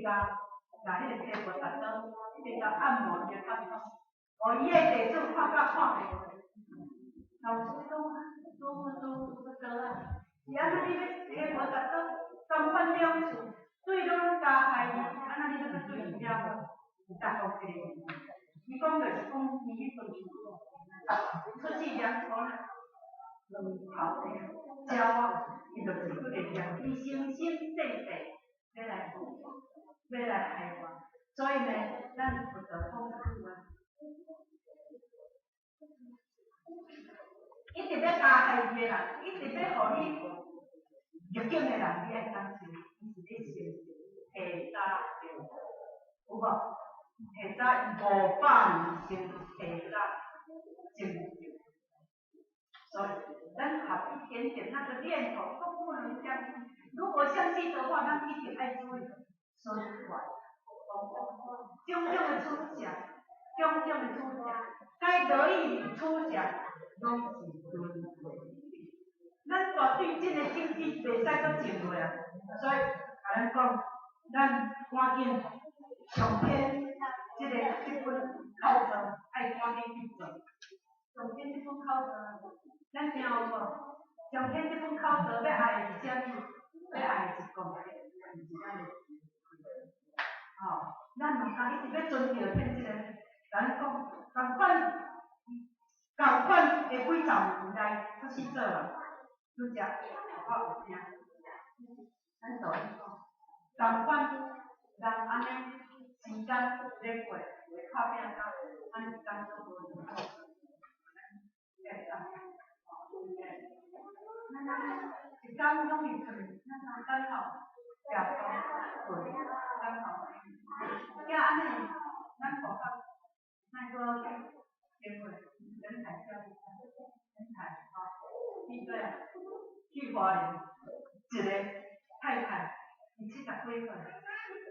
共共彼个提婆達多，一直共按摩伊的腹部，予伊的弟子看甲看袂過。老師講，師父師父不得啊，是按怎你欲提婆達多，共款兩次，對攏加害伊，按怎你欲閣對伊了？伊答復這個問題，伊講就是講伊彼陣出世兩頭兩頭的鳥仔，伊就是幾個念，伊生生世世欲來欲來害我，所以呢，咱佛陀講一句話，一直欲加害伊的人，一直欲予你逆境的人，你愛相信，伊是咧成提早的，有無？提早500年先提早成就，所以咱合一點點那個念頭都不能相信。如果相信的話，咱一定愛注意循環，種種的取捨，種種的取捨，該樂意取捨，攏是輪迴。咱絕對這个種子袂使閣種落啊！所以，共咱講，咱趕緊上天這个這本口座愛趕緊去做。上天這本口座，咱聽有無？上天這本口座欲愛的是啥物？欲愛的是功德，毋是咱的智慧。吼，咱嘛通一直欲尊著天這个，咱講仝款仝款的幾十年來出世做人，拄則我有聽，咱導演講，仝款人按呢時間咧過，有的拍拚甲按呢一工都無用。咱按呢一工攏是睏，等候食飯睏，等候。囝按呢，咱學校咱閣經過人才教育，人才吼，去佗啊？去花蓮一個太太，伊七十幾歲，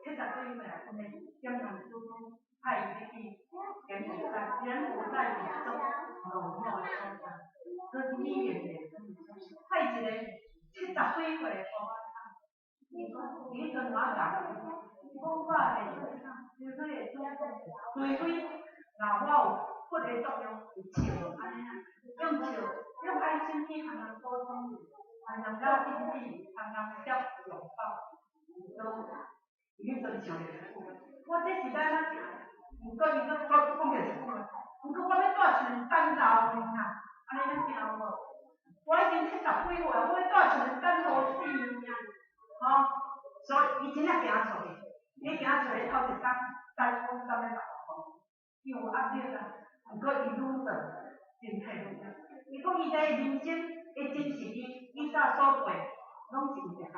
七十幾歲啊，阮的檢察署講派伊去柬埔寨，柬埔寨是足落寞的所在，閣語言袂通，派一個七十幾歲的婆仔，伊講伊彼陣我講，伊講我會除非會除非若我有佛的作用，有笑按呢啊，用笑用愛心去和人溝通，和人了緊緊，和人接擁抱，都伊彼陣想著我這是咱啊，毋過伊閣講講著一句話，毋過我欲帶像等老呢啦，按呢咱聽有無？我已經七十幾歲，我欲帶像等予死爾，吼，所以伊真正行出去，伊行出去頭一工，台風啥物落雨，伊有壓力啊，毋過伊愈做身體愈好。伊講伊在人生的真實伊以早所過，攏是為著家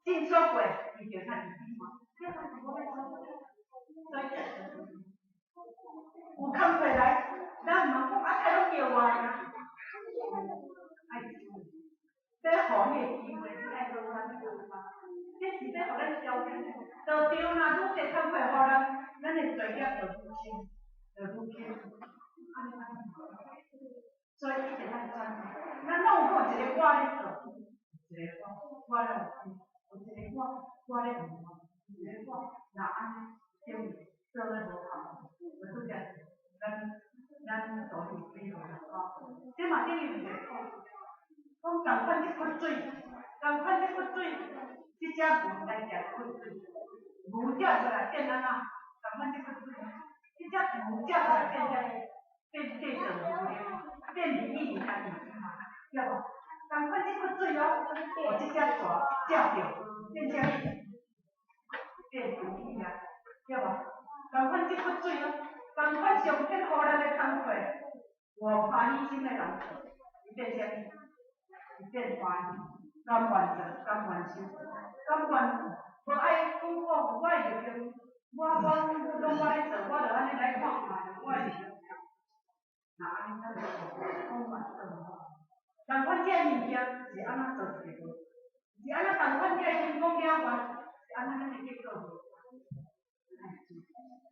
己，正所過，伊就較自己嘛，這嘛是我欲做。所以有工課來，咱毋通講啊，太攏叫我爾。愛注意，欲予你的機會，你愛好好去感覺。這是欲予咱消除。道場若愈濟工課予咱，咱的罪業就愈輕，就愈輕。按呢所以一定愛轉。咱攏有講一個我咧做，一個我，我咧有，有一個我，我咧毋有，一個我，若按呢等於做咧無效，無拄則咱咱道理比喻啦吼，這嘛等於一個講，講仝款這窟水，仝款這窟水，這隻牛來食這窟水，牛食出來變按怎？仝款這窟水，這隻牛食出來變啥物？變變做牛奶，變利益家己嘛，對無？仝款這窟水哦，予這隻蛇食著，變啥物？變毒液啊，對無？仝款這窟水哦，仝款上天予咱的工課，有歡喜心的人做，伊變啥物？伊變歡喜，甘願做，甘願受，甘願無愛講講，我會入境，我我攏我咧做，我就按呢來看覓，我會入境。若按呢，咱就講嘛做吼。仝款這个物件是按怎做一個無？是按怎仝款這個成功了願，是按怎咱的結果無？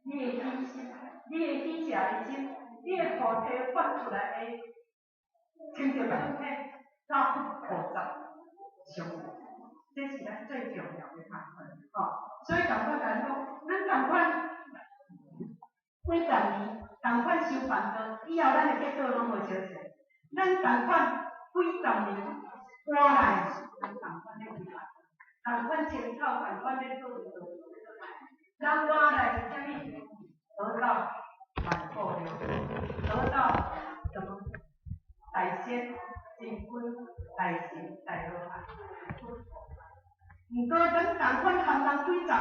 你的喜心，你的喜捨的心，你的菩提發出來的清淨身體，佮佛菩薩相應，這是咱最重要的部分，吼。所以仝款，咱讲，咱仝款幾十年，仝款修辦道，以後咱的結果攏無相像。咱仝款幾十年過來，咱仝款咧修辦，仝款青草，仝款咧做做。咱活來是啥物？得到滿果了，得到什麼？大仙、真君、大神、大羅漢。毋過咱仝款含人幾十年，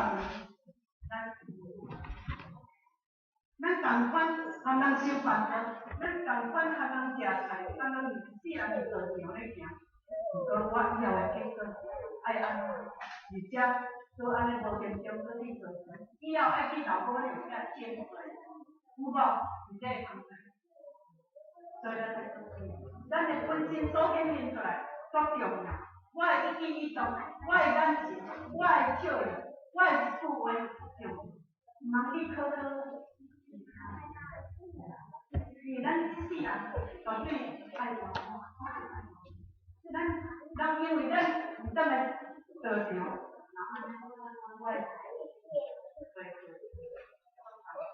咱仝款含人修辦道，咱仝款含人食菜，含人四人佇道場咧行。毋過我以後的結果愛按怎？而且閣按呢無嚴重，閣去道場，以後愛去老母咧有遮天罪，有無？是這個問題。所以咱愛注意，咱的本身所顯現出來足重要。我的一舉一動，我的眼神，我的笑容，我的一句話，重要。毋通去苛刻。因為咱這世人絕對愛活。咱人因為咱毋踮來道場，我的對，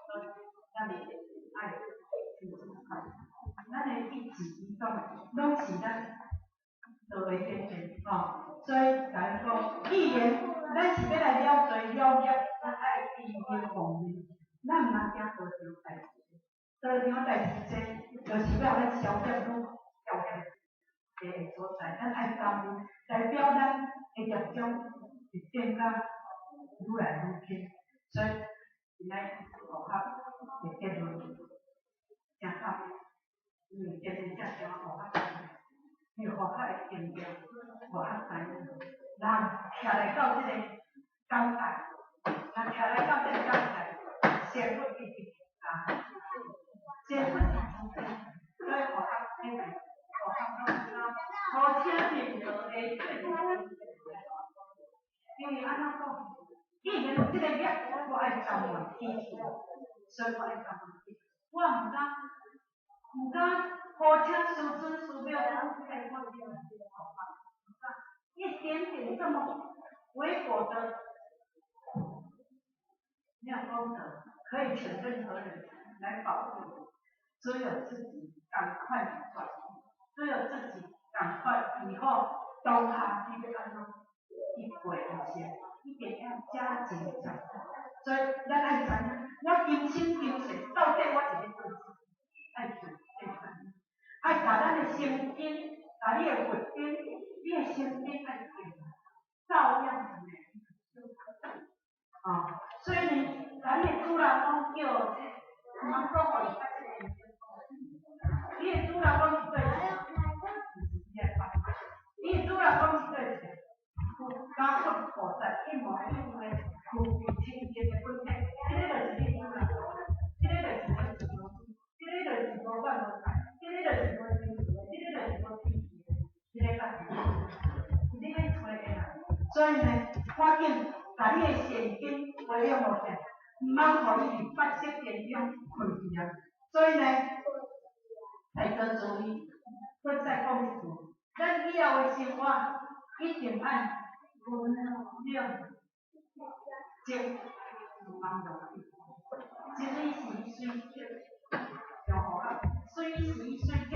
所以咱愛清楚咱的一舉一動，攏是咱道的顯現，吼。所以共咱講，既然咱是欲來了罪了業，咱愛依因奉命，咱毋通驚道場代誌。道場代誌濟，就是欲予咱消業愈消業的所在，咱愛感恩，代表咱的業障會變甲愈來愈輕，所以今仔護法的結論誠合，因為結論正正護法，因為護法的經驗，護法知影，人徛來到這個講台，人徛來到這個講台，師父一定啊，師父是主，所以護法那個護法攏好請任何的對因為按怎講，既然有這個業，我愛專門去除，所以我愛專門去。我毋敢，毋敢呼請師尊師母講，哎，我這個一點點這麼微薄的沒有功德，可以請任何人來保護，只有自己趕快轉，只有自己趕快以後當下你欲按怎去過一些，一定要加緊腳步。所以咱愛知影，我今生今世到底我是欲做啥？愛做愛知影，愛共咱的心經，共你的佛經，你的心經愛定，照樣子呢。啊，所以呢，共你的主人講叫，毋通講予伊較這個。你的主人講是對的，你愛放。你的主人講是對的，佮佛菩薩一模一樣的具備清淨的本體，這个就是你主人，這个就是你主，這个就是無怨無財，這个就是無情的，這个就是無脾氣的，這个才是，是你欲揣的啦。所以呢，趕緊共你的善根培養落去，毋通予伊佇八識田中困去啊。所以呢，愛多注意，閣再講一次，咱以後的生活一定愛溫冷靜，毋通忘記，隨時隨刻，用護法，隨時隨刻，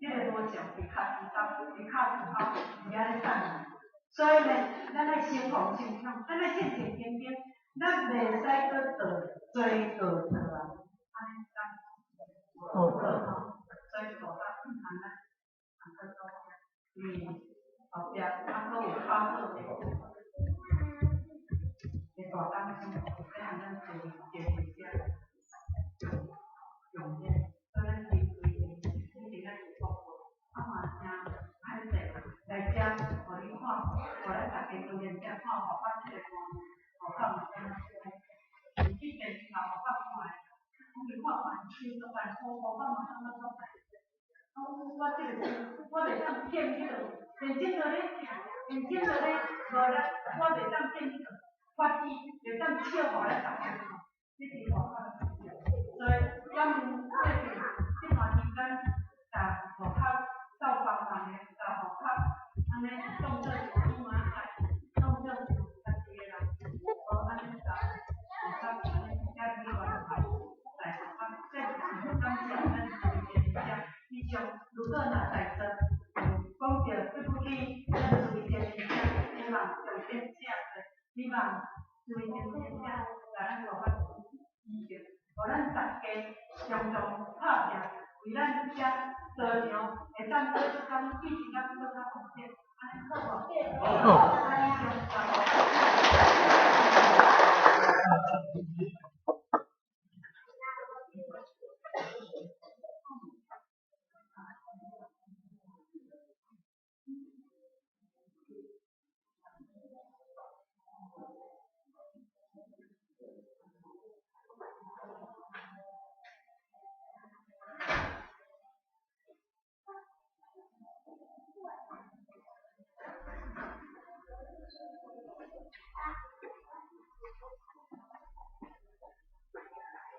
這个無常佇跤趾頭，佇跤趾後，佇遐咧等你。所以呢，咱愛心防心強，咱愛正正經經，咱袂使閣做做過錯啊，按呢咱無好吼。所以護法按呢，按閣講，因為後壁還閣有考好的，的大當中，欲予咱做堅持重點，所以咱真規個一定愛有福報，啊嘛誠歹勢來遮，予你看，予咱大家當然遮看護法這个光，護法嘛誠歹，去電視嘛護法看的，講去看看，真足艱苦，護法嘛感覺足歹。我這個我袂當見彼個，眼睛就咧疼，眼睛就咧無力，我袂當見彼個法醫，袂當笑予咱大家看，這是護法。所以，咱這段時間，共護法鬥幫忙的，共護法按呢當做是主媽仔，當做是家己的人。上，如果若在座有講著對不起咱慈惠先生，希望重點請出，希望慈惠先生共咱落發意見，予咱大家常常拍拚，為咱遮道場會當閣較比這工閣較方便，按呢好無？好。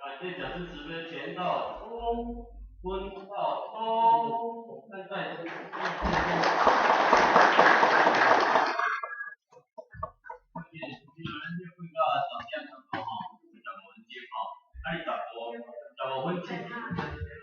感謝講師慈悲前到中，分到中，再再。今日咱休困到10點差不多吼，15分鐘吼，啊，你15分7。